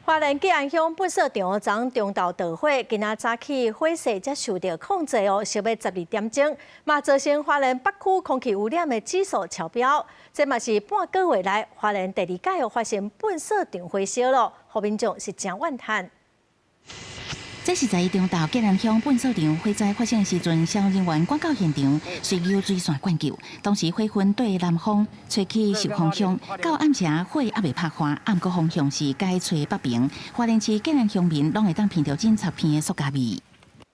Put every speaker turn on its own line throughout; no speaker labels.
花蓮吉安鄉糞掃場昨中晝著火，今仔早起火勢才受著控制哦，燒欲12點鐘，嘛造成花蓮北區空氣污染的指數超標。這嘛是半個月來花蓮第二擺發生糞掃場火燒囉，予民眾是誠怨嘆。
這是在中晝吉安鄉糞掃場火災發生時陣，消防人員趕到現場，隨油水線灌救。當時火雲對南方吹去受風向，到暗時火猶未拍化，毋過方向是改吹北邊。花蓮市吉安鄉民攏會當聞著真刺鼻的塑膠味。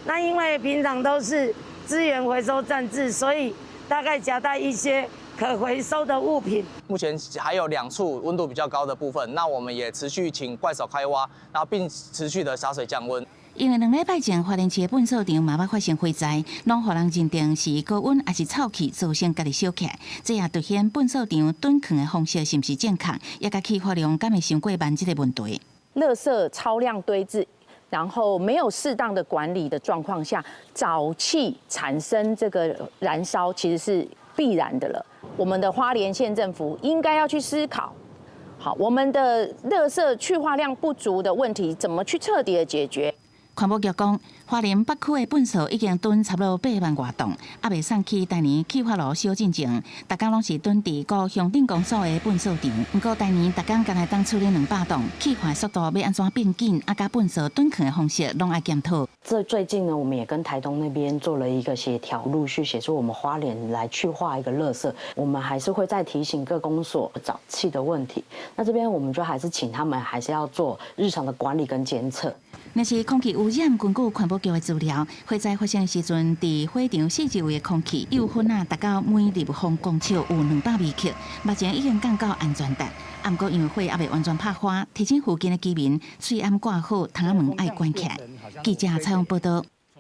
那因為平常都是資源回收站置，所以大概夾帶一些可回收的物品。
目前還有兩處溫度比較高的部分，那我們也持續請怪手開挖，然後並持續的灑水降溫。
因為2禮拜前花蓮市的糞掃場嘛捌發生火災，攏予人認定是高溫抑是臭氣造成家己燒起來，這也凸顯糞掃場囤囥的方式是毋是正確，也佮氣化量敢會傷過慢這个問題。
垃圾超量堆置，然後沒有適當的管理的狀況下，沼氣產生這個燃燒，其實是必然的了。我們的花蓮縣政府應該要去思考，好，我們的垃圾去化量不足的問題，怎麼去徹底的解決？
環保局講，花蓮北區的糞掃已經囤差不多8萬外噸，猶未送去大年氣化爐燒進前，逐工攏是囤佇各鄉鎮公所的糞掃場。毋過大年逐工干焦會當處理200噸，氣化速度欲按怎變緊，啊，佮糞掃囤囥的方式攏愛檢討。
這最近呢，我們也跟台東那邊做了一個協調，陸續協助我們花蓮來去化一個垃圾。我們還是會再提醒各公所沼氣的問題。那這邊我們就還是請他們還是要做日常的管理跟監測。
若是空氣污染，根據環保局的資料，火災發生時陣，佇火場四周圍的空氣有粉仔達到每立方公尺有200微克，目前已經降到安全值。毋過因為火猶未完全拍化，提醒附近的居民喙罨蓋好，窗仔門愛關起來。記者採訪報導。